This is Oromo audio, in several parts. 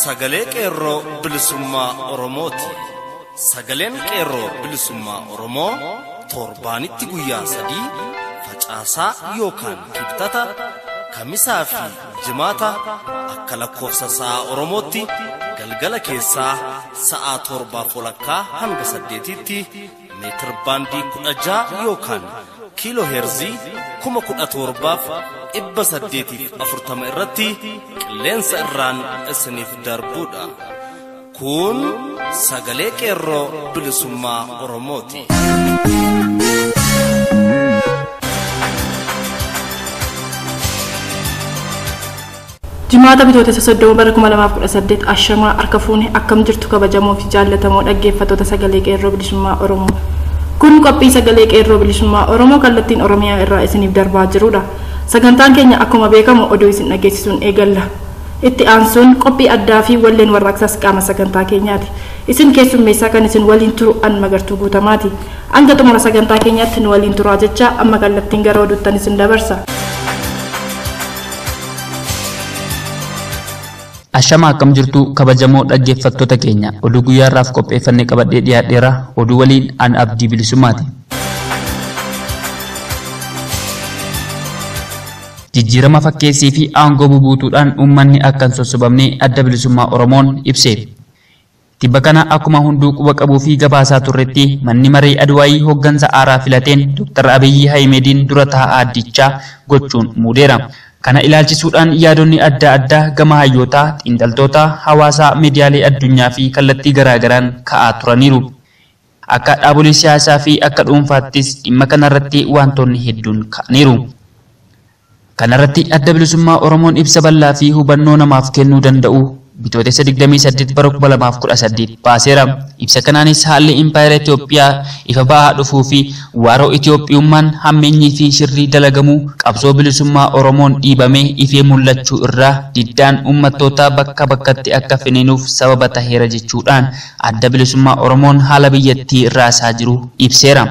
Sagalee Qeerroo Bilisummaa Oromooti. Sagaleen Qeerroo Bilisummaa Oromoo torbaanitti guyyaa 3 facaasaa yookaan kibxata, kamisaa fi jimaata akka lakkoofsa sa'a Oromootti galgala keessaa sa'a 7:30 hanga 8tti meetir baandii 16 yookaan kiiloo heerzii 17,840 irratti qilleensa irraan isiniif darbuudha. Kun Sagalee Qeerroo Bilisummaa Oromooti. Jimaata bitootessa 30 bara 2018 ashamaa harka fuune akkam jirtu kabajamoo fi jaallatamoo dhaggeeffattoota Sagalee Qeerroo Bilisummaa Oromoo. Kun qophii Sagalee Qeerroo Bilisummaa Oromoo kallattiin Oromiyaa irraa isiniif darbaa jirudha. Sagantaan keenya akkuma beekamu oduu isin dhageessisuun eegalla. Itti aansuun qophii addaa fi walleen warraaqsaas qaama sagantaa keenyaati. Isin keessummeessaa kan isin waliin turu an Magartuu Guutamaati. Hanga xumura sagantaa keenyaatti nu waliin turaa jecha amma kallattiin gara oduuttan isin dabarsa. Ashama akkam jirtu kabajamoo dhaggeeffattoota keenya, oduu guyyaarraaf qopheeffannee qabadhee dhiyaadheera. Oduu waliin an Abdii Bilisummaati. Jijjiirama fakkeessii fi aangoo bubuutuudhaan uummanni akka hin sossobamne Adda Bilisummaa Oromoon ibse. Tibba kana akkuma hunduu quba qabuu fi gabaasaa turretti manni maree Adwaayii hooggansa aaraa filateen Dr. Abiyyi Ahimediin dura taa'aa addichaa gochuun muudeera. Kana ilaalchisuudhaan yaadonni adda addaa gama hayyootaa, xiinxaltoota, hawaasaa, miidiyaalee addunyaa fi kallattii garaagaraan ka'aa turaniiru. Akka dhaabolee siyaasaa fi akka dhuunfaattis dhimma kanarratti wantoonni hedduun ka'aniiru. Kanarratti Adda Bilisummaa Oromoon ibsa bal'aa fi hubannoo namaaf kennuu danda'u bitootessa 28 bara 2018 baaseera. Ibsa kanaanis haalli impaayera Itoophiyaa ifa ba'aa dhufuu fi waaroo Itoophiyummaan hammeenyii fi shirrii dalagamuu qabsoo bilisummaa Oromoon dhiibamee ifee mul'achuu irraa diddaan uummattootaa bakka bakkatti akka finiinuuf sababa taheera jechuudhaan Adda Bilisummaa Oromoon haala biyyattii raasaa jiru ibseera.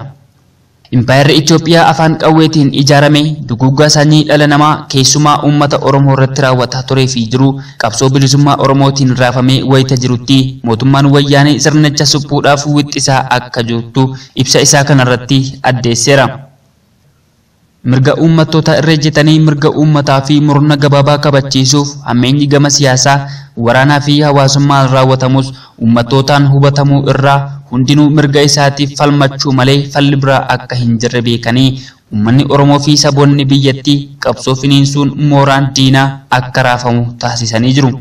Impaayerri Itoophiyaa afaan qawweetiin ijaarame duguuggaa sanyii dhala namaa keessumaa uummata Oromoo irratti raawwataa turee fi jiru qabsoo bilisummaa Oromootiin raafamee wayita jirutti mootummaan wayyaanee sirnicha suphuudhaaf wixxisaa akka jirtu ibsa isaa kanarratti addeesseera. Mirga uummattoota irra ejjetanii mirga uummataa fi murna gabaabaa kabachiisuuf hammeenyi gama siyaasaa, waraanaa fi hawaasummaan raawwatamus uummattootaan hubatamuu irraa hundinuu mirga isaatiif falmachuu malee falli biraa akka hin jirre beekanii uummanni Oromoo fi saboonni biyyattii qabsoo finiinsuun mooraan diinaa akka raafamu taasisanii jiru.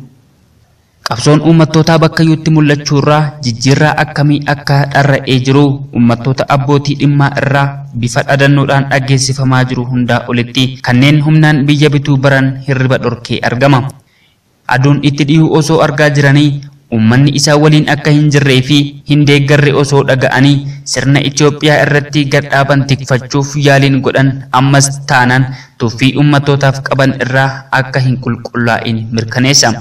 Qabsoon uummattootaa bakkayyuutti mul'achuu irraa jijjiirraa akkamii akka dharra'ee jiru uummattoota abbootii dhimmaa irraa bifa dhadannoodhaan dhaggeessifamaa jiru hundaa olitti kanneen humnaan biyya bituu baran hirriba dhorkee argama. Aduun itti dhiyuu osoo argaa jiranii uummanni isaa waliin akka hin jirree fi hin deeggarre osoo dhaga'anii sirna Itoophiyaa irratti gadhaaban tikfachuuf yaaliin godhan ammas taanaan tuffii uummattootaaf qaban irraa akka hin qulqullaa'in mirkaneessa.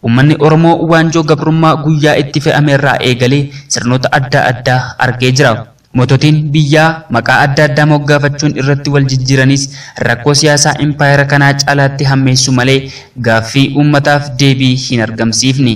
Uummanni Oromoo waanjoo gabrummaa guyyaa itti fe'ame irraa eegalee sirnoota adda addaa argee jira. Moototiin biyyaa maqaa adda addaa moggaafachuun irratti wal jijjiiranis rakkoo siyaasaa impaayera kanaa caalaatti hammeessu malee gaaffii uummataaf deebii hin argamsiifne.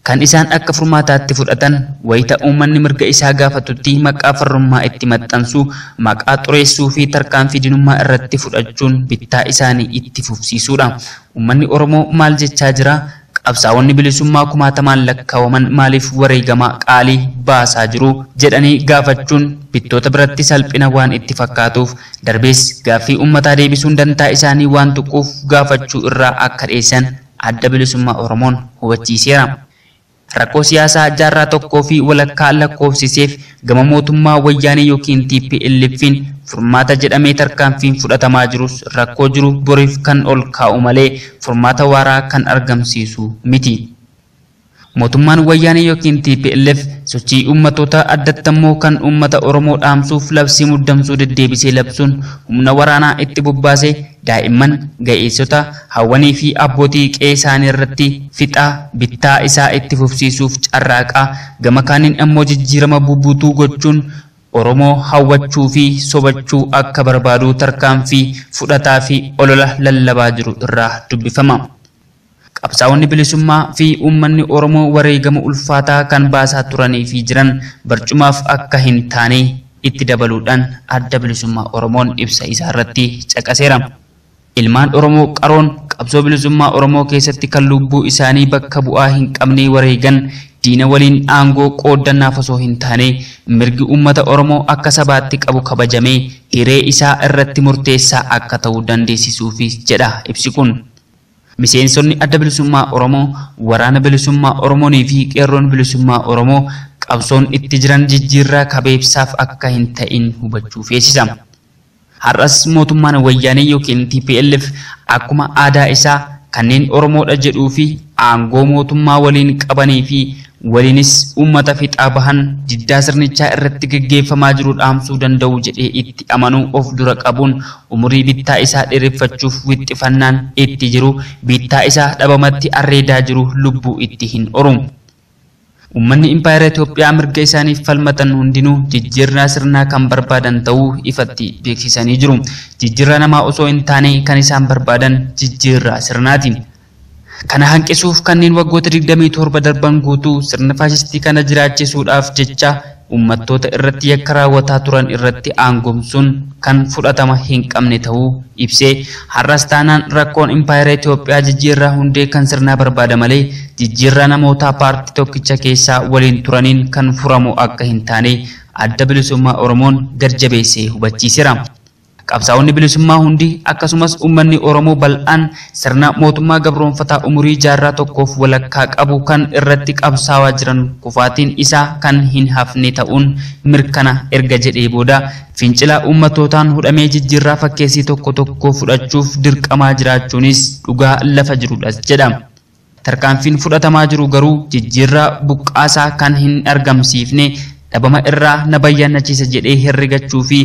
Kan isaan akka furmaataatti fudhatan wayita uummanni mirga isaa gaafatutti maqaa farrummaa itti maxxansuu, maqaa xureessuu fi tarkaanfii dinummaa irratti fudhachuun bittaa isaanii itti fufsiisuudha. Uummanni Oromoo maal jechaa jira? Qabsaa'onni bilisummaa kumaatamaan lakkaa'aman maaliif wareegama qaalii baasaa jiru jedhanii gaafachuun bittoota biratti salphina waan itti fakkaatuuf darbees gaaffii uummataa deebisuun dantaa isaanii waan tuquuf gaafachuu irraa akka dheessan Adda Bilisummaa Oromoon hubachiiseera. Rakkoo siyaasaa jaarraa tokkoo fi walakkaa lakkoofsiseef gama mootummaa wayyaanee yookiin TPLF'n furmaata jedhamee tarkaanfiin fudhatamaa jirus rakkoo jiru boriif kan ol kaa'u malee furmaata waaraa kan argamsiisu miti. Mootummaan wayyaanee yookiin TPLF sochii uummattoota addatti immoo kan uummata Oromoo dhaamsuuf labsii muddamsuu deddeebisee labsuun humna waraanaa itti bobbaasee daa'imman, ga'eessota, hawwanii fi abbootii qe'ee isaanii irratti fixaa bittaa isaa itti fufsiisuuf carraaqaa gama kaaniin ammoo jijjiirama bubbuutuu gochuun Oromoo hawwachuu fi sobachuu akka barbaadu tarkaanfii fudhataa fi olola lallabaa jiru irraa dubbifama. Qabsaa'onni bilisummaa fi uummanni Oromoo wareegama ulfaataa kan baasaa turanii fi jiran barcumaaf akka hin taane itti dabaluudhaan Adda Bilisummaa Oromoon ibsa isaa irratti caqaseera. Ilmaan Oromoo qaroon qabsoo bilisummaa Oromoo keessatti kan lubbuu isaanii bakka bu'aa hin qabne wareegan diina waliin aangoo qooddannaaf osoo hin taane mirgi uummata Oromoo akka sabaatti qabu kabajamee hiree isaa irratti murteessaa akka ta'u dandeessisuufis jedha ibsi kun. Miseensonni Adda Bilisummaa Oromoo, Waraana Bilisummaa Oromoonii fi Qeerroon Bilisummaa Oromoo qabsoon itti jiran jijjiirraa kabeebsaaf akka hin ta'in hubachuu feesisa. Har'as mootummaan wayyaanee yookiin TPLF akkuma aadaa isaa kanneen Oromoodha jedhuu fi aangoo mootummaa waliin qabanii fi waliinis uummata fixaa bahan diddaa sirnichaa irratti gaggeeffamaa jiru dhaamsuu danda'u jedhee itti amanuu of dura qabuun umurii bittaa isaa dheereffachuuf wixxifannaan itti jiru bittaa isaa dhabamatti arreedaa jiru lubbuu itti hin oru. Uummanni Impaayera Itoophiyaa mirga isaaniif falmatan hundinuu jijjiirraa sirnaa kan barbaadan ta'uu ifatti beeksisanii jiru. Jijjiirraa namaa osoo hin taane kan isaan barbaadan jijjiirraa sirnaati. Kana hanqisuuf kanneen waggoota 27 darban guutuu sirna faashistii kana jiraachisuudhaaf jecha uummattoota irratti yakka raawwataa turan irratti aangomsuun kan fudhatama hin qabne ta'uu ibsee har'as taanaan rakkoon Impaayera Itoophiyaa jijjiirraa hundee kan sirnaa barbaada malee jijjiirraa namootaa paartii tokkicha keessaa waliin turaniin kan furamu akka hin taane Adda Bilisummaa Oromoon gad-jabeessee hubachiiseera. Qabsaa'onni bilisummaa hundi akkasumas uummanni Oromoo bal'aan sirna mootummaa gabroonfataa umurii jaarraa tokkoof walakkaa qabu kan irratti qabsaawaa jiran kufaatiin isaa kan hin hafne ta'uun mirkana erga jedhee booda fincila uummattootaan hudhamee jijjiirraa fakkeessii tokko tokko fudhachuuf dirqamaa jiraachuunis dhugaa lafa jirudhas jedha. Tarkaanfiin fudhatamaa jiru garuu jijjiirraa buqqaasaa kan hin argamsiifne dhabama irraa na bayyaannachiisa jedhee herregachuu fi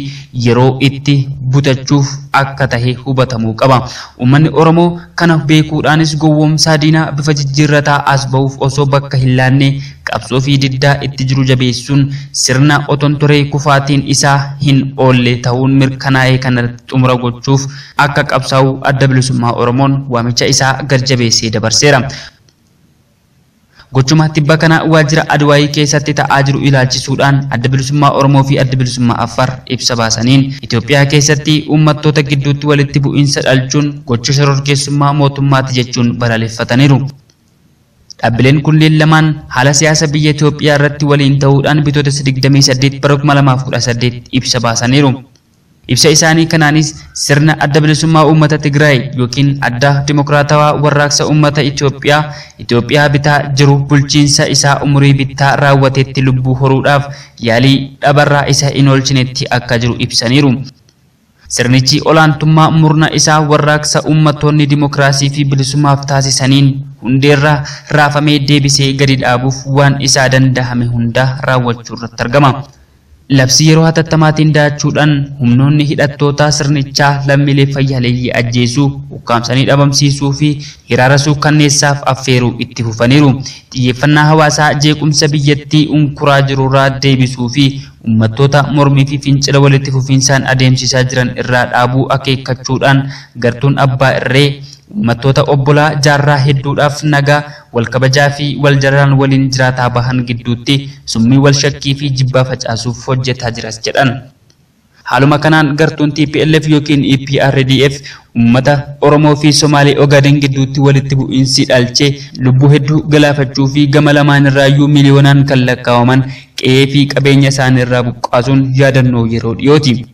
yeroo itti butachuuf akka tahe hubatamuu qaba. Uummanni Oromoo kana beekuudhaanis gowwoomsaa diinaa bifa jijjiirrataa as bahuuf osoo bakka hin laanne qabsoo fi diddaa itti jiru jabeessuun sirna otontoree kufaatiin isaa hin oolle ta'uun mirkanaa'ee kanarratti xumura gochuuf akka qabsaa'u Adda Bilisummaa Oromoon waamicha isaa gad-jabeessee dabarseera. Gochuma tibba kana waajjira Adwaayii keessatti ta'aa jiru ilaalchisuudhaan Adda Bilisummaa Oromoo fi Adda Bilisummaa Affaar ibsa baasaniin Itoophiyaa keessatti uummattoota gidduutti walitti bu'iinsa dhalchuun gocha shororkeessummaa mootummaati jechuun balaaleffataniiru. Dhaabbileen kunneen lamaan haala siyaasa biyya Itoophiyaa irratti waliin ta'uudhaan bitootessa 28 bara 2018 ibsa baasaniiru. Ibsa isaanii kanaanis sirna Adda Bilisummaa Uummata Tigraay yookiin Adda Dimokiraatawaa Warraaqsa Uummata Itoophiyaa Itoophiyaa bitaa jiru bulchiinsa isaa umurii bittaa raawwatetti lubbuu horuudhaaf yaalii dhabarraa isa hin oolchinetti akka jiru ibsaniiru. Sirnichi olaantummaa murna isaa warraaqsa uummattoonni dimokiraasii fi bilisummaaf taasisaniin hundeerraa raafamee deebisee gadi dhaabuuf waan isaa dandahame hunda raawwachuu irratti argama. Labsii yeroo hatattamaatiin daachuudhaan humnoonni hidhattoota sirnichaa lammiilee fayyaaleeyyii ajjeesuu, ukkaamsanii dhabamsiisuu fi hiraarasuu kanneessaaf affeeruu itti fufaniiru. Xiyyeeffannaa hawaasaa jeequmsa biyyattii unkuraa jirurraa deebisuu fi uummattoota mormii fi fincila walitti fufiinsaan adeemsisaa jiran irraa dhaabuu akeekkachuudhaan gartuun abbaa irree uummattoota obbolaa jaarraa hedduudhaaf nagaa wal kabajaa fi wal jalaan waliin jiraataa bahan gidduutti summii wal shakkii fi jibbaa facaasuuf hojjetaa jiras jedhan. Haaluma kanaan gartuun TPLF yookiin EPRDF uummata Oromoo fi Somaalee Ogaden gidduutti walitti bu'iinsi dhalchee lubbuu hedduu galaafachuu fi gama lamaan irraayyuu miliyoonaan kan lakkaa'aman qe'ee fi qabeenya isaaniirraa buqqaasuun yaadannoo yeroo dhiyooti.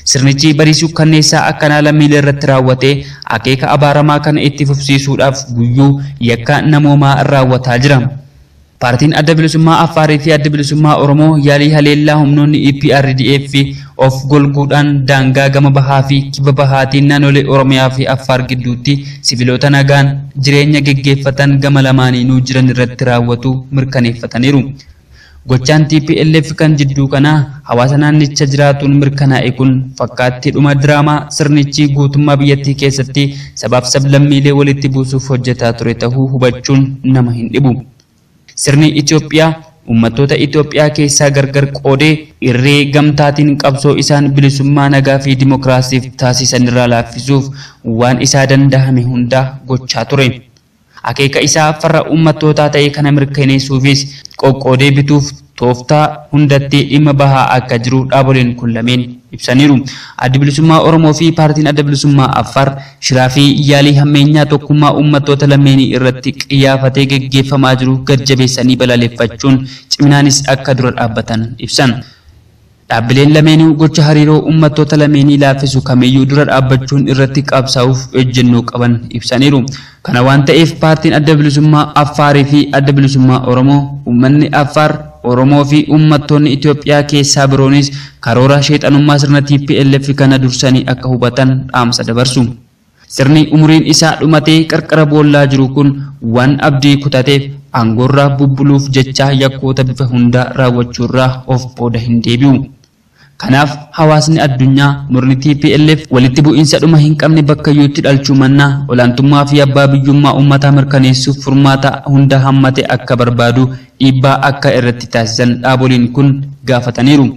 Sirnichi bariisuu kanneessaa akkanaa lammiilee irratti raawwatee akeeka abaaramaa kana itti fufsiisuudhaaf guyyuu yakka namoomaa raawwataa jira. Paartiin Adda Bilisummaa Affaarii fi Adda Bilisummaa Oromoo yaalii haleellaa humnoonni EPRDF of golguudhaan daangaa gama bahaa fi kibba bahaatiin naannolee Oromiyaa fi Affaar gidduutti siviilota nagaan jireenya geggeeffatan gama lamaaniinuu jiran irratti raawwatu mirkaneeffataniiru. Gochaan TPLF kan jidduu kanaa hawaasa naannicha jiraatuun mirkanaa'e kun fakkaatti dhuma diraamaa sirnichi guutummaa biyyattii keessatti sabaaf sablammiilee walitti buusuuf hojjetaa ture ta'uu hubachuun nama hin dhibu. Sirni Itoophiyaa uummattoota Itoophiyaa keessaa gargar qoodee irree gamtaatiin qabsoo isaan bilisummaa nagaa fi dimokiraasiif taasisan irraa laaffisuuf waan isaa dandahame hunda gochaa ture. Akeeka isaa farra uummattootaa ta'e kana mirkaneessuufis qoqqoodee bituuf tooftaa hundatti dhimma bahaa akka jiru dhaaboleen kun lameen ibsaniiru. Addi Bilisummaa Oromoo fi Paartiin Adda Bilisummaa Affaar shiraa fi yaalii hammeenyaa tokkummaa uummattoota lameenii irratti qiyyaafatee geggeeffamaa jiru gad jabeessanii balaaleffachuun ciminaanis akka dura dhaabbatan ibsan. Dhaabbileen lameenuu gocha hariiroo uummattoota lameenii laaffisu kamiyyuu dura dhaabbachuun irratti qabsaa'uuf ejjennoo qaban ibsaniiru. Kana waan ta'eef Paartiin Adda Bilisummaa Affaarii fi Adda Bilisummaa Oromoo uummanni Affaar Oromoo fi uummattoonni Itoophiyaa keessaa biroonis karoora sheexanummaa sirna TPLF kana dursanii akka hubatan dhaamsa dabarsu. Sirni umuriin isaa dhumatee qarqara boollaa jiru kun waan abdii kutateef aangoorraa bubbuluuf jecha yakkoota bifa hundaa raawwachuurraa of booda hin deebi'u. Kanaaf hawaasni addunyaa murni TPLF walitti bu'iinsa dhuma hin qabne bakka iyyuutti dhalchuu mannaa olaantummaa fi abbaa biyyummaa uummataa mirkaneessuuf furmaata hunda hammate akka barbaadu dhiibbaa akka irratti taasisan dhaaboliin kun gaafataniiru.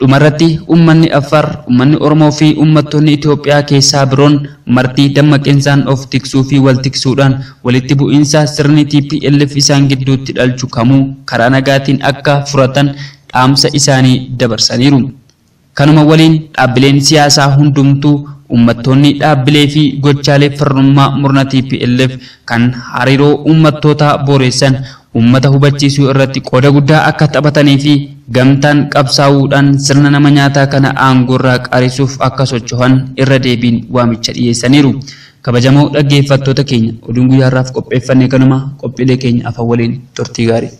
Dhumarratti uummanni Affaar, uummanni Oromoo fi uummattoonni Itoophiyaa keessaa biroon martii dammaqinsaan of tiksuu fi wal tiksuudhaan walitti bu'iinsa sirni TPLF isaan gidduutti dhalchu kamuu karaa nagaatiin akka furatan dhaamsa isaanii dabarsaniiru. Kanuma waliin dhaabbileen siyaasaa hundumtuu uummattoonni dhaabbilee fi gochaalee farrummaa murna TPLF kan hariiroo uummattootaa booressan uummata hubachiisuu irratti qooda guddaa akka taphatanii fi gamtaan qabsaa'uudhaan sirna nama nyaataa kana aangoorraa qarisuuf akka socho'an irra deebiin waamicha dhiyeessaniiru. Kabajamoo dhaggeeffattoota keenya oduun guyyaarraaf qopheeffanne kanuma qophiilee keenya afaan waliin turtii gaarii.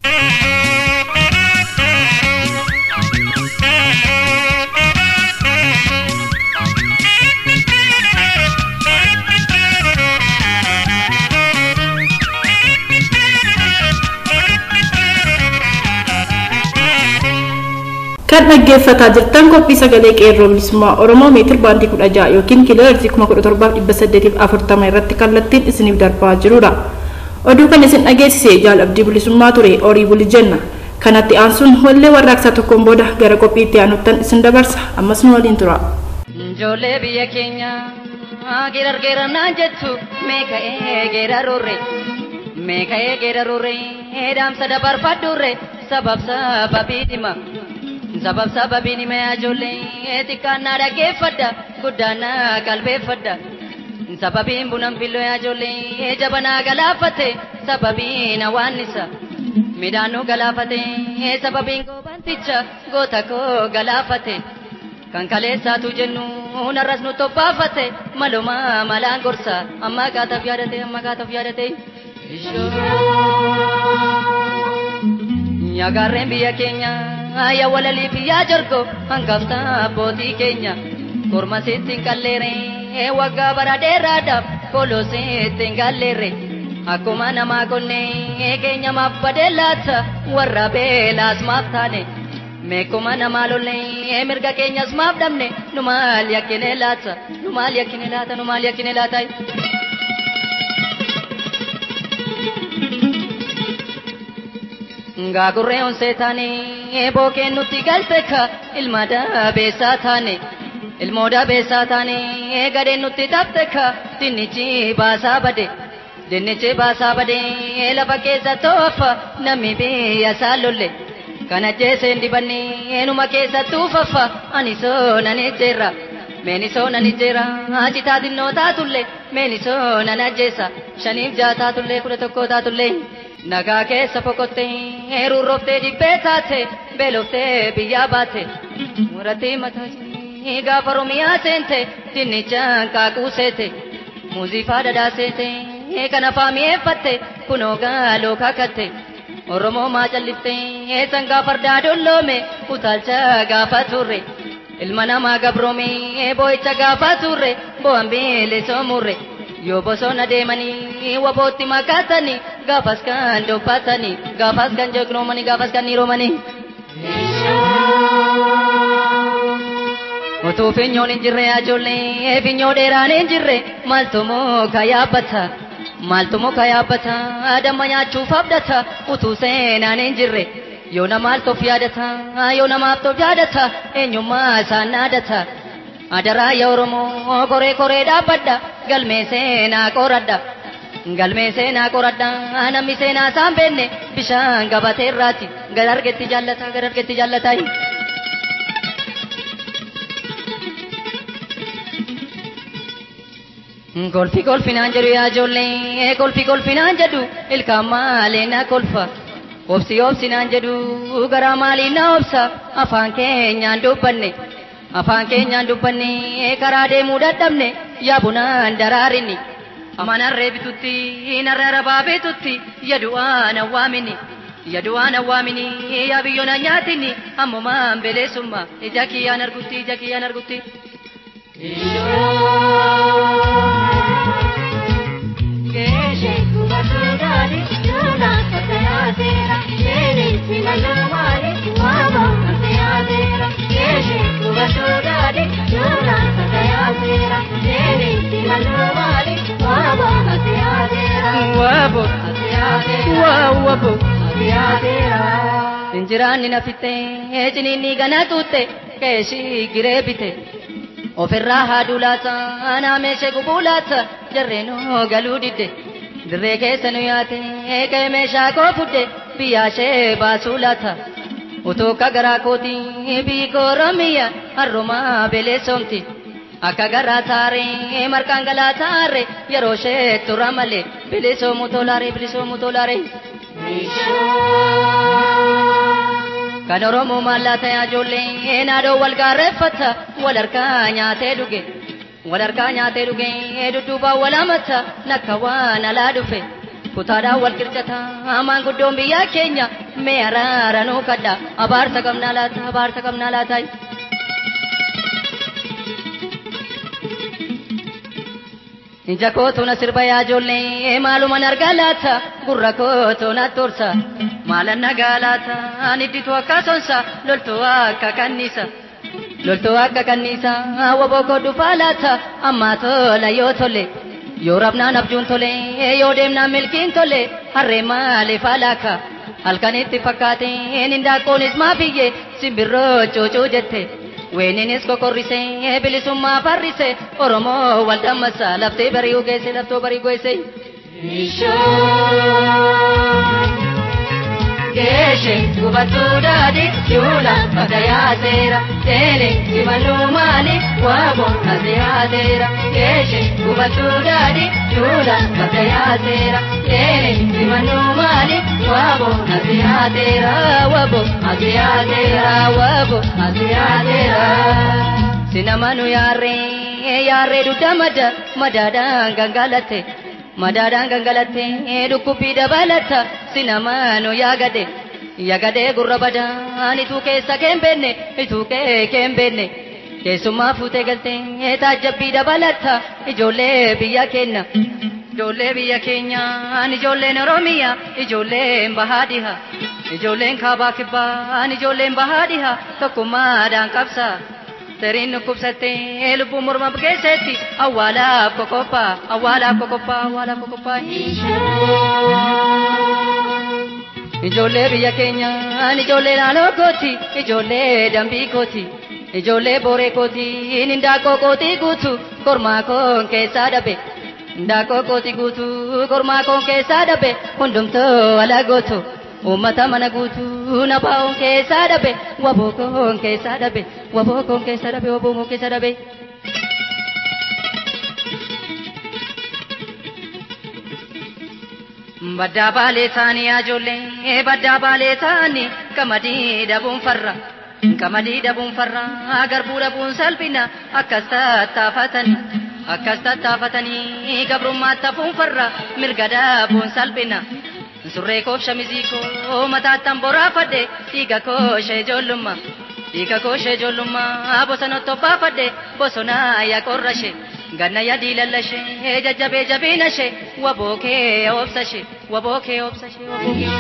Kan dhaggeeffataa jirtan qophii sagalee qeerroo bilisummaa Oromoo meetir baandii 16 yookiin kiiloo hertzii 17,840 irratti kallattiin isiniif darbaa jirudha. Oduu kan isin dhageessise Jaal Abdii Bilisummaa ture horii buli jenna. Kanatti aansuun wallee warraaqsaa tokkoon booda gara qophii itti aanuttan isin dabarsa. Ammas nu waliin tura. Ijoollee biyya keenya geerar geerarnaan jettu meeka'ee geerarurre meeka'ee geerarurre dhaamsa dabarfadhurre sabab sababii dhima. Sabab sababiin hima ijoollee xiqqaannaa dhaggeeffadha guddaannaa qalbeeffadha. Sababiin bunan filloo ijoollee jabanaa galaafate sababiin hawaannisa midhaanuu galaafate sababiin goobanticha goota koo galaafate. Kan kaleessaatu jennu narras nu tobbaafate maluma malaan gorsa amma kaataaf yaadate amma kaataaf yaadate. Nyagarreen biyya keenya. Ya walalii fi yaa jorgo hangafta abbootii keenya korma sitti hin qalleere waggaa bara dheeraadhaaf koloo sitti hin galleere akkuma namaa qonnee keenya maaf badee laata warra beelaas maaf taane meekuma namaa lollee mirga keenyas maaf dhabne nu maal yakkine laata nu maal yakkine laata nu maal yakkine laata. Gaagurree onsee taane bookeen nutti galte ka ilma dabeessaa taane ilmoo dabeessaa taane gadheen nutti dhabde ka dinnichi baasaa bade dinnichi baasaa bade lafa keessa toofa namni biyya isaa lolle kan ajjeeseen dibanne numa keessa tuufafa ani soonan ejjeerra meeni soonan ejjeerra citaa xinnoo taatullee meeni soonan ajjeessa 5 6 taatullee 11 taatullee. Nagaa keessa fokottee ruurrooftee dhibbee taate beeloftee biyyaa baate murattii mataa gaafa Oromiyaa seente dinnichaan qaaquu seete muuziifaa dhadhaa seete kana faami'eeffatte kunoo gaaloo kakatte Oromoo maa calliftee sangaa fardaa dolloome utaalcha gaafa turre ilma namaa gabroome boo'icha gaafa turre bo'aan biilisoo murre. Yoo bosona deemanii wabootti makatanii gaafas kan dubbatanii gaafas kan jeknoomanii gaafas kan niroomanii. Utuu finyoon hin jirre ijoollee finyoo dheeraan hin jirre maaltu muka yaabbata maaltu muka yaabbata damma nyaachuuf abdata utuu seenaan hin jirre yoo namaaf of yaadata yoo namaaf of yaadata eenyummaa isaan naadata. Adaraa yaa Oromoo koree koree dhaabbadha galmee seenaa qoradha. Galmee seenaa qoradhaa namni seenaa isaan beenne bishaan gabatee irraati gara argetti jaallata gara argetti jaallata. Golfi golfi naan jedhu yaa ijoollee golfi golfi naan jedhu ilkaan maalee na kolfa. Obsi obsi naan jedhu garaa maalii na obsa afaan keenyaan dubbanne afaan keenyaan dubbanne karaa deemuu dadhabne yaa bunaan daraarinni. Amanarree bitutti narra arabaa bitutti yadu'aan awwaamini yadu'aan awwaamini yaa biyyoon nyaatinni ammumaan beleessummaa ija kiyyaan argutti ija kiyyaan argutti. Wabo Injiraanni na fitte ciniinni gana tuutte keeshii giree bite ofirraa haaduu laata naamee gubuu laata jarreenoo galuu didde dirree keessa nu yaate ka'ee meeshaa koo fudde biyyaashee baasuu laata utuu akka garaa kootii biyyi koo Oromiyaa har'umaa beleessomti akka garaa taaree marqaan galaa taaree yeroo ishee tura malee bilisoomu tolaaree bilisoomu tolaaree. Kan Oromoo maallaa ijoollee naadoo wal gaarreeffata wal harkaa nyaatee dhuge wal harkaa nyaatee dhuge dudduubaan wal hamata nakka waan alaa dhufe kutaadhaan wal qircata maanguddoon biyya keenya mee araara nuu kadha abaarsa qabnaa laata abaarsa qabnaa laata. Ija kootu na sirba yaa ijoollee maalumaan argaa laata gurra kootu na tursa maalan nagaa laata nidditu akka sonsa loltuu akka kanniisa loltuu akka kanniisa waboo koo dhufaa laata ammaa tola yoo tole yoo rabnaan abjuun tole yoo deemnaan milkiin tole harree maaliif alaaka halkanitti fakkaateen hindaaqqoonis maafiyyee simbirroo cuucuu jette. Weeninis kokorrise bilisummaa farrise Oromoo wal dammassa laftee bari'uu geesse laftoo bari'uu geesse. Geeshe gubatuu daadhi juula bakka yaaseera teele simaluu maali waabo asi yaaseera. Geeshe gubatuu daadhi juula bakka yaaseera teele simaluu maali waabo asi yaaseera waabo asi yaaseera waabo asi yaaseera. Sinamanu yaarree yaarree dugda mada madaadhaan gangalatte. Madaadhaan gangalatte dhukkubbii dabalata sinamaanu yaagade yaagade gurra badaan ituu keessa keembenne ituu kee keembenne keessummaa fuutee galtee taajjabbii dabalata ijoollee biyya keenya ijoollee biyya keenyaan ijoolleen Oromiyaa ijoolleen bahaa dhiha ijoolleen kaabaa kibbaan ijoolleen bahaa dhiha tokkummaadhaan qabsa. Seriin dhukkubsattee lubbuun morma keessatti awwaalaaf qoqqoppaa awwaalaaf qoqqoppaa awwaalaaf qoqqoppaa. Ijoollee biyya keenyaan ijoollee naannoo kooti ijoollee dambii kooti ijoollee booree kooti hindaaqqoo kootii guutu kormaa koon keessaa dhabe hindaaqqoo kootii guutu kormaa koon keessaa dhabe hundumtuu ala gootu. Uummata mana guutuu nabaa'oon keessaa dhabe waboo koon keessaa dhabe waboo koon keessaa dhabe waboo koon keessaa dhabe. Baddaa baalee isaanii ijoollee baddaa baalee isaanii qamadii dhabuun farra qamadii dhabuun farra garbuu dhabuun salphina akkas tattaafatanii akkas tattaafatanii gabrummaatti hafuun farra mirga dhabuun salphina. Surree koof shamizii koo mataattan boraafadhe dhiiga koo ishee ijoollummaa dhiiga koo ishee ijoollummaa bosona toppaafadhe bosona yaa qorra ishee ganna yaa diilalla ishee jajjabee jabiina ishee waboo kee obsa ishee waboo kee obsa ishee waboo kee.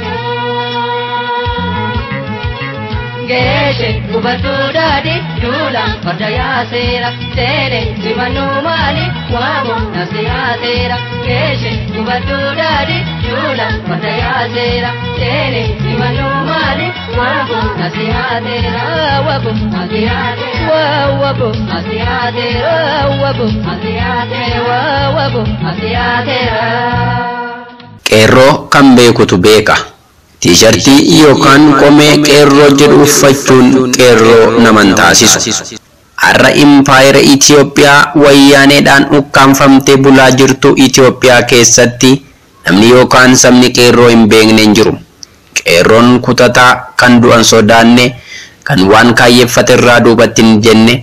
Geeshe gubatuu daadhi duula farda yaaseera seene simannuu maali waabo nafsi yaaseera. Geeshe gubatuu daadhi duula farda yaaseera seene simannuu maali waabo nafsi yaaseera waabo nafsi yaaseera waabo nafsi yaaseera waabo nafsi yaaseera waabo nafsi yaaseera. Qeerroo kan beekutu beeka. Tiishartii yookaan qomee qeerroo jedhu uffachuun qeerroo naman taasisu. Har'a impaayera Itiyoophiyaa wayyaaneedhaan ukkaanfamtee bulaa jirtu Itiyoophiyaa keessatti namni yookaan sabni qeerroo hin beekne hin jiru. Qeerroon kutataa kan du'an sodaanne, kan waan kaayyeffate irraa duubatti hin jenne,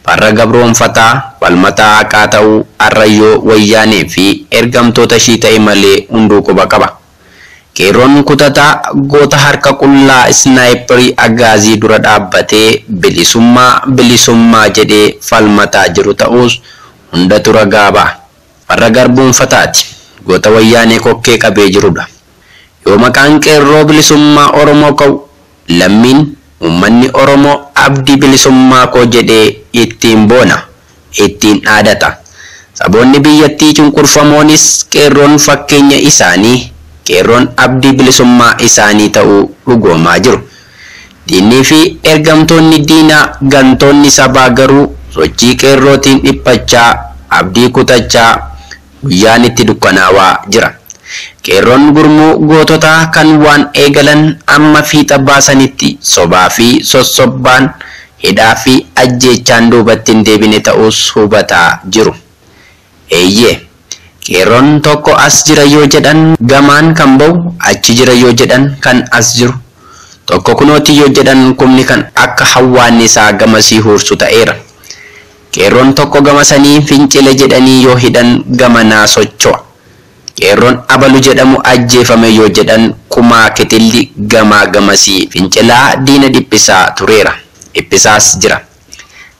farra gabroonfataa, falmataa haqaa ta'uu har'ayyoo wayyaanee fi ergamtoota ishii ta'e malee hunduu quba qaba. Qeerroon kutataa goota harka qullaa isnaayiparii agaazii dura dhaabbatee bilisummaa bilisummaa jedhee falmataa jiru ta'us hundatu ragaa ba'a. Farra garboonfataati. Goota wayyaanee kokkee qabee jirudha. Yoo maqaan qeerroo bilisummaa Oromoo ka'u lammiin uummanni Oromoo abdii bilisummaa koo jedhee ittiin boona, ittiin dhaadata. Saboonni biyyattii cunqurfamoonis qeerroon fakkeenya isaanii, qeerroon abdii bilisummaa isaanii ta'uu dhugoomaa jiru. Diinnii fi ergamtoonni diinaa gantoonni sabaa garuu sochii qeerrootiin dhiphachaa, abdii kutachaa guyyaan itti dukkanaawaa jira. Qeerroon gurmuu goototaa kan waan eegalan amma fiixa baasanitti sobaa fi sossobbaan hidhaa fi ajjeechaan duubatti hin deebine ta'us hubataa jiru. Eeyyee, qeerroon tokko as jira yoo jedhan gamaan kan ba'u, achi jira yoo jedhan kan as jiru. Tokko kunooti yoo jedhan kumni kan akka hawwaannisaa gamasii huursu ta'eera. Qeerroon tokko gamasanii fincile jedhanii yoo hidhan gamanaa socho'a. Qeerroon abalu jedhamu ajjeefame yoo jedhan kumaa kitilli gamaa gamasii fincilaa diina dhiphisaa tureera. Dhiphisaas jira.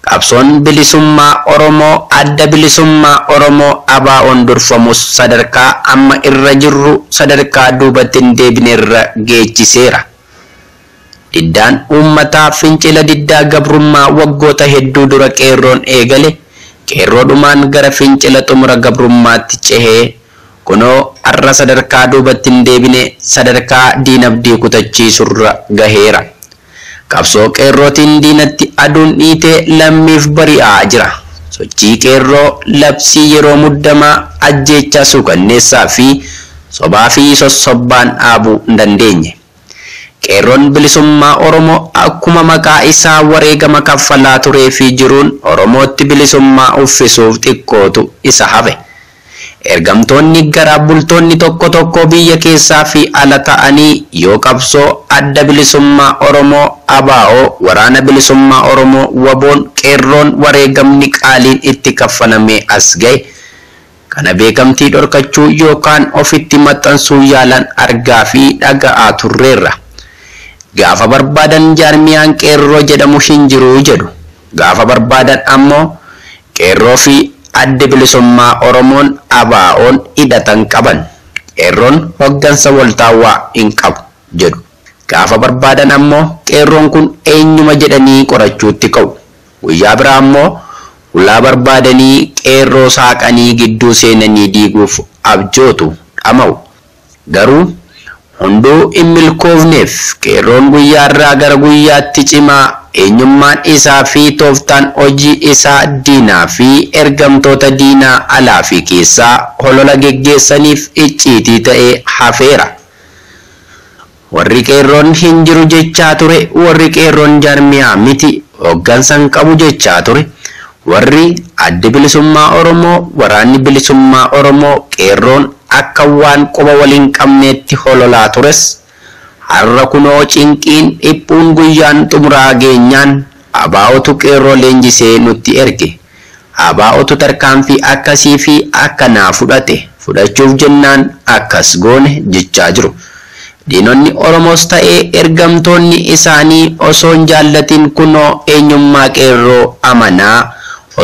Qabsoon bilisummaa Oromoo adda bilisummaa Oromoo ABO'n durfamus sadarkaa amma irra jirru sadarkaa duubatti hin deebine irra geechiseera. Diddaan uummataa fincila diddaa gabrummaa waggoota hedduu dura qeerroon eegale qeerroodhumaan gara fincila xumura gabrummaatti cehee kunoo har'a sadarkaa duubatti hin deebine sadarkaa diinabdii kutachiisurra gaheera. Qabsoo qeerrootiin diinatti aduun dhiitee lammiif bari'aa jira. Sochii qeerroo labsii yeroo muddamaa ajjeechaa suukanneessaa fi sobaa fi sossobbaan dhaabuu hin dandeenye. Qeerroon bilisummaa Oromoo akkuma maqaa isaa wareegama kaffalaa turee fi jiruun Oromootti bilisummaa uffisuuf xiqqootu isa hafe. Ergamtoonni garaa bultoonni tokko tokko biyya keessaa fi ala ta'anii yoo qabsoo adda bilisummaa Oromoo ABO waraana bilisummaa Oromoo WBO'n qeerroon wareegamni qaaliin itti kaffalamee as ga'e kana beekamtii dhorkachuu yookaan ofitti maxxansuu yaalan argaa fi dhaga'aa turreerra. Gaafa barbaadan jaarmiyaan qeerroo jedhamu hin jiru jedhu. Gaafa barbaadan ammoo qeerroo fi adda bilisummaa Oromoon ABO'n hidhatan qaban. Qeerroon hoggansa waltaawaa hin qabu jedhu. Gaafa barbaadan ammoo qeerroon kun eenyuma jedhanii qorachuutti ka'u. Guyyaa biraa ammoo ulaa barbaadanii qeerroo saaqanii gidduu seenanii diiguuf abjootu dhama'u. Garuu hunduu hin milkoofneef qeerroon guyyaarraa gara guyyaatti cimaa eenyummaan isaa fi tooftaan hojii isaa diinaa fi ergamtoota diinaa alaa fi keessaa holola geggeessaniif icciitii ta'ee hafeera. Warri qeerroon hin jiru jechaa ture, warri qeerroon jaarmiyaa miti hoggansa hin qabu jechaa ture, warri addi bilisummaa Oromoo, waraanni bilisummaa Oromoo qeerroon akka waan quba waliin qabneetti hololaa tures har'a kunoo cinqiin dhiphuun guyyaan xumuraa geenyaan ABO'tu qeerroo leenjisee nutti erge. ABO'tu tarkaanfii akkasii fi akkanaa fudhate fudhachuuf jennaan akkas goone jechaa jiru. Diinonni Oromoos ta'ee ergamtoonni isaanii osoo hin jaallatin kunoo eenyummaa qeerroo amanaa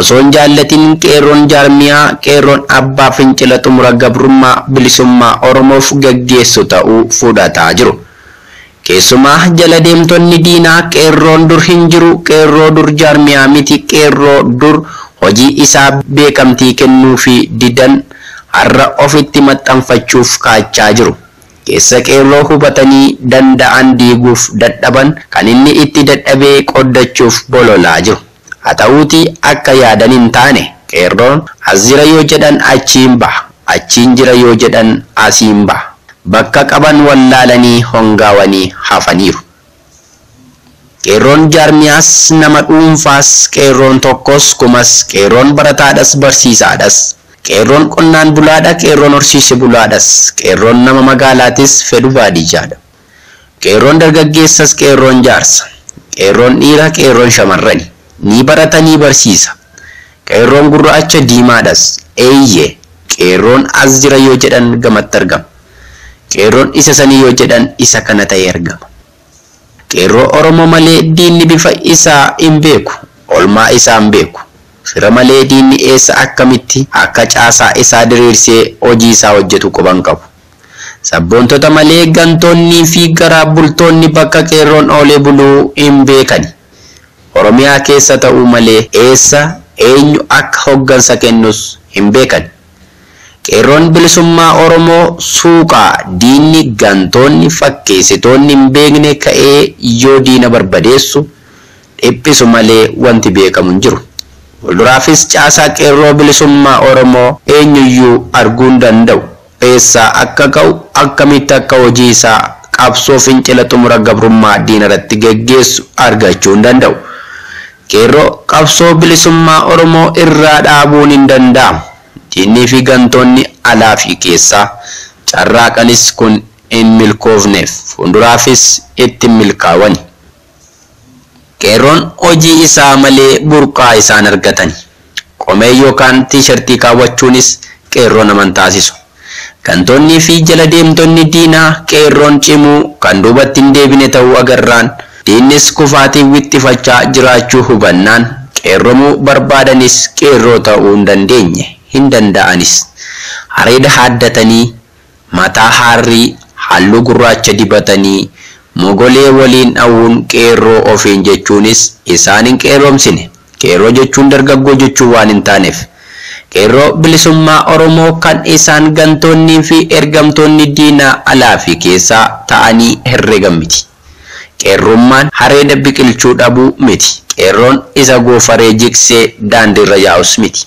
osoo hin jaallatin qeerroon jaarmiyaa qeerroon abbaa fincila xumura gabrummaa bilisummaa Oromoof gaggeessu ta'uu fudhataa jiru. Keessumaa jala deemtonni diinaa qeerroon dur hin jiru, qeerroo dur jaarmiyaa miti, qeerroo dur hojii isaa beekamtii kennuu fi didan har'a ofitti maxxanfachuuf kaachaa jiru. Keessa qeerroo hubatanii danda'an diiguuf dadhaban kan inni itti dadhabee qoddachuuf bololaa jiru. Haa ta'uutii akka yaadan hin taane qeerroon as jira yoo jedhan achiin baha, achiin jira yoo jedhan asiin baha. Bakka qaban wallaalanii hongaawanii hafaniiru. Qeerroon jaarmiyaas nama dhuunfaas, qeerroon tokkos kumas, qeerroon barataadhas barsiisaadhas, qeerroon qonnaan bulaadha, qeerroon horsiise bulaadhas, qeerroon nama magaalaatis fedhu baadiyyaadha. Qeerroon dargaggeessas, qeerroon jaarsa, qeerroon dhiira, qeerroon shamarrani, ni barata ni barsiisa. Qeerroon gurraacha diimaadhas, eeyyee qeerroon as jira yoo jedhan gamatti argama. Qeerroon isa sanii yoo jedhan isa kana ta'ee argama. Qeerroo Oromoo malee diinni bifa isaa hin beeku, olmaa isaa hin beeku. Fira malee diinni eessa akkamitti akka caasaa isaa diriirsee hojii isaa hojjetu quban qabu. Sabboontota malee gantoonnii fi garaa bultoonni bakka qeerroon oolee buluu hin beekani. Oromiyaa keessa ta'uu malee eessa eenyu akka hoggansa kennus hin beekani. Qeerroon bilisummaa Oromoo suuqaa diinni gantoonni fakkeessitoonni hin beekne ka'ee yoo diina barbadeessu dhiphisu malee wanti beekamu hin jiru. Fuulduraafis caasaa qeerroo bilisummaa Oromoo eenyuyyuu arguu hin danda'u. Eessaa akka ka'u akkamitti akka hojii isaa qabsoo fincila xumura gabrummaa diina irratti geggeessu argachuu hin danda'u. Qeerroo qabsoo bilisummaa Oromoo irraa dhaabuun hin danda'amu. Diinni fi gantoonni alaa fi keessaa carraaqanis kun hin milkoofneef fuulduraafis itti milkaawani. Qeerroon hojii isaa malee burqaa isaan argatani. Qomee yookaan tiishartii kaawwachuunis qeerroo nama hin taasisu. Gantoonnii fi jala deemtonni diinaa qeerroon cimuu kan duubatti hin deebine ta'uu agarraan diinnis kufaatii wixxifachaa jiraachuu hubannaan qeerromuu barbaadanis qeerroo ta'uu hin dandeenye. Hin danda'anis. Areeda haaddatanii, mataa haarrii, halluu gurraacha dibatanii, mogolee waliin dhawuun qeerroo ofiin jechuunis isaan hin qeerroomsine. Qeerroo jechuun dargaggoo jechuu waan hin taaneef. Qeerroo bilisummaa Oromoo kan isaan gantoonnii fi ergamtoonni diinaa alaa fi keessaa ta'anii herreegan miti. Qeerrummaan hareeda biqilchuu dhabuu miti. Qeerroon isa goofaree jigsee daandiirra yaa'us miti.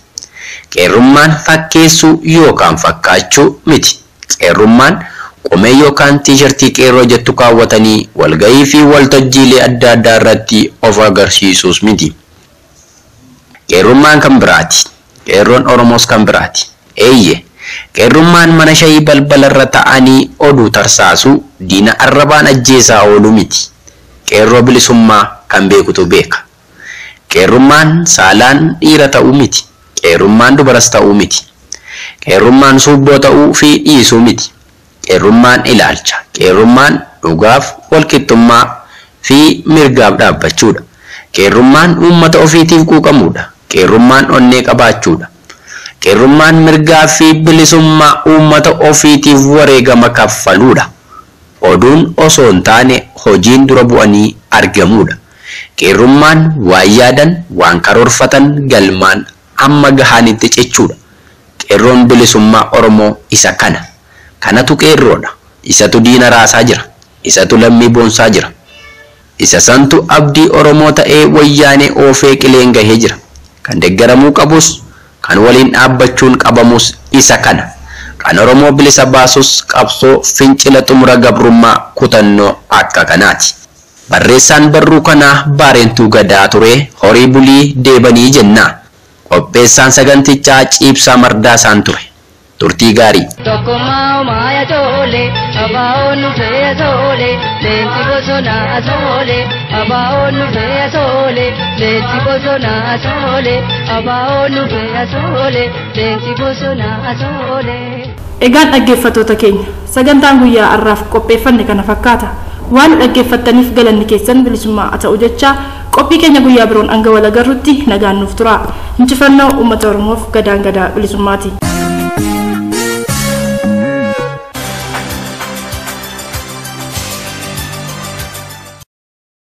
Qeerrummaan fakkeessuu yookaan fakkaachuu miti. Qeerrummaan qomee yookaan tiishartii qeerroo jettu kaawwatanii walgahii fi waltajjiilee adda addaa irratti of agarsiisuus miti. Qeerrummaan kan biraati. Qeerroon Oromoos kan biraati. Eeyyee, qeerrummaan mana shayii balbalarra ta'anii oduu tarsaasuu diina arrabaan ajjeesaa ooluu miti. Qeerroo bilisummaa kan beekutu beeka. Qeerrummaan saalaan dhiira ta'uu miti. Qeerrummaan dubaras ta'uu miti. Qeerrummaan suubboo ta'uu fi dhiisuu miti. Qeerrummaan ilaalcha. Qeerrummaan dhugaaf walqixxummaa fi mirgaaf dhaabbachuudha. Qeerrummaan uummata ofiitiif quuqamuudha. Qeerrummaan onnee qabaachuudha. Qeerrummaan mirgaa fi bilisummaa uummata ofiitiif wareegama kaffaluudha. Oduun osoo hin taane hojiin dura bu'anii argamuudha. Qeerrummaan waan yaadan, waan karoorfatan galmaan amma gahanitti cichuudha. Qeerroon bilisummaa Oromoo isa kana. Kanatu qeerroodha. Isatu diina raasaa jira. Isatu lammii boonsaa jira. Isa santu abdii Oromoo ta'ee wayyaanee oofee qileen gahee jira. Kan deeggaramuu qabus, kan waliin dhaabbachuun qabamus isa kana. Kan Oromoo bilisa baasus qabsoo fincila xumura gabrummaa kutannoo akka kanaati. Barreessaan barruu kanaa Baareentuu Gadaa ture. Horii bulii deebanii jenna. Qopheessaan sagantichaa Ciibsaa Mardaasaan ture. Turtii gaarii. Tokkummaa homaa tole, abaa'oon nufee tole, leenci bosonaa tole, abaa'oon nufee tole, leenci bosonaa tole, abaa'oon nufee tole, leenci bosonaa tole. Egaan dhaggeeffattoota keenya sagantaan guyyaa har'aaf qopheeffanne kana fakkaata. Waan dhaggeeffattaniif galanni keessan bilisummaa haa ta'u jecha qophii keenya guyyaa biroon hanga wal agarrutti nagaan nuuf tura. Injifannoo uummata Oromoof gadaan gadaa bilisummaati.